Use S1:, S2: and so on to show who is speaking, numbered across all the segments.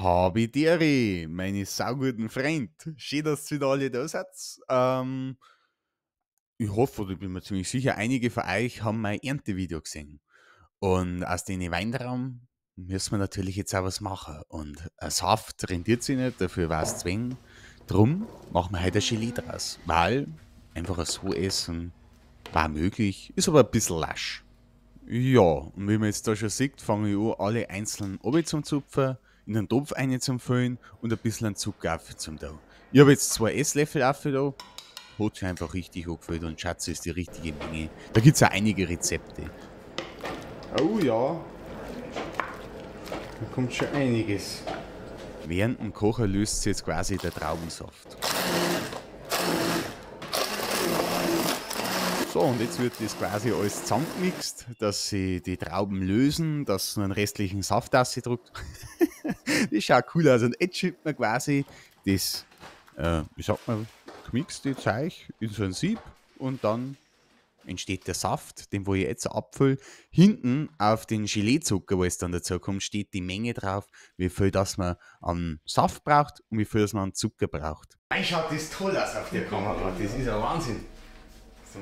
S1: Habidere, meine sauguten Freund. Schön, dass ihr wieder alle da seid. Ich hoffe, oder ich bin mir ziemlich sicher, einige von euch haben mein Erntevideo gesehen. Und aus den Weintrauben müssen wir natürlich jetzt auch was machen. Und ein Saft rentiert sich nicht, dafür war es zwingen. Drum machen wir heute ein Gelee draus. Weil einfach so essen war möglich, ist aber ein bisschen lasch. Ja, und wie man jetzt da schon sieht, fange ich an, alle einzeln runter zum Zupfen, in den Topf rein zum Füllen und ein bisschen einen Zucker auf zum da. Ich habe jetzt 2 Esslöffel auf da, hat sich einfach richtig angefüllt und Schatz ist die richtige Menge. Da gibt's auch einige Rezepte.
S2: Oh ja, da kommt schon einiges.
S1: Während dem Kochen löst sich jetzt quasi der Traubensaft. So, und jetzt wird das quasi alles zusammengemixt, dass sie die Trauben lösen, dass nur einen restlichen Saft rausdrückt. Das schaut cool aus. Und jetzt schiebt man quasi das, wie sagt man, gemixte Zeug in so ein Sieb und dann entsteht der Saft, den wo ich jetzt abfülle. Hinten auf den Geleezucker, wo es dann dazu kommt, steht die Menge drauf, wie viel das man an Saft braucht und wie viel das man an Zucker braucht.
S2: Mei, schaut das toll aus auf der Kamera, das ist ja Wahnsinn.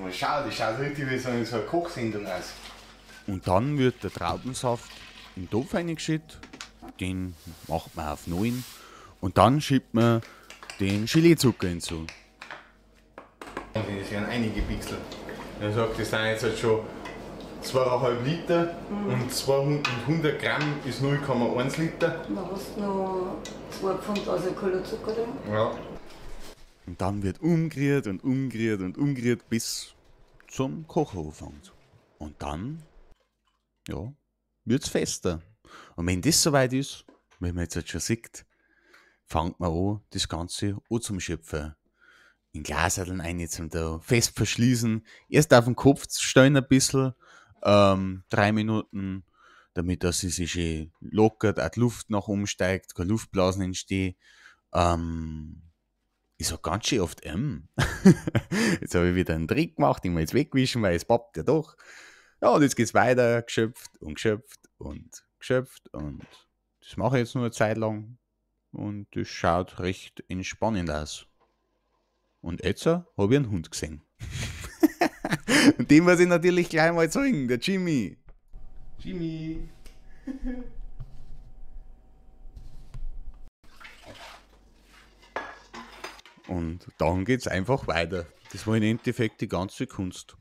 S2: Mal schauen, das schaut richtig wie so eine Kochsendung aus.
S1: Und dann wird der Traubensaft in den Topf reingeschüttet, den macht man auf 9 und dann schiebt man den Geleezucker hinzu.
S2: Das wären einige Pixel. Er sagt, das sind jetzt halt schon 2,5 Liter und 200 Gramm ist 0,1 Liter.
S3: Da hast du noch 2 Pfund also Kilo Zucker drin.
S2: Ja.
S1: Und dann wird umgerührt und umgerührt und umgerührt, bis zum Kochen anfängt. Und dann, ja, wird's fester. Und wenn das soweit ist, wie man jetzt halt schon sieht, fängt man an, das Ganze an zum Schöpfen. In Glaserln rein zum da fest verschließen. Erst auf den Kopf stellen ein bisschen, 3 Minuten, damit das sich schön lockert, auch die Luft nach oben steigt, keine Luftblasen entstehen. Ich sag ganz schön oft M. Jetzt habe ich wieder einen Trick gemacht, den wir jetzt wegwischen, weil es pappt ja doch. Ja, und jetzt geht's weiter, geschöpft und geschöpft und geschöpft und das mache ich jetzt nur eine Zeit lang und das schaut recht entspannend aus. Und jetzt habe ich einen Hund gesehen. Und den muss ich natürlich gleich mal zeigen, der Jimmy.
S2: Jimmy.
S1: Und dann geht's einfach weiter. Das war im Endeffekt die ganze Kunst.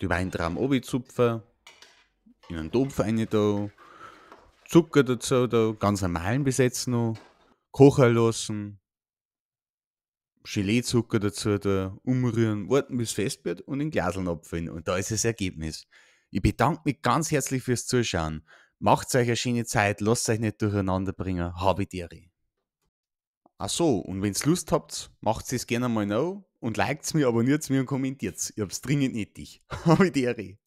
S1: Die Weintrauben runterzupfen, in einen Topf rein da, Zucker dazu da, ganz normalen bis jetzt noch, kochen lassen, Geleezucker dazu da, umrühren, warten bis fest wird und in Glaseln abfüllen. Und da ist das Ergebnis. Ich bedanke mich ganz herzlich fürs Zuschauen. Macht's euch eine schöne Zeit, lasst euch nicht durcheinander bringen. Habe die Ehre. Ach so, und wenn's Lust habt, macht's es gerne mal noch und liked's mir, abonniert's mir und kommentiert's. Ich hab's dringend nötig. Habe die Ehre.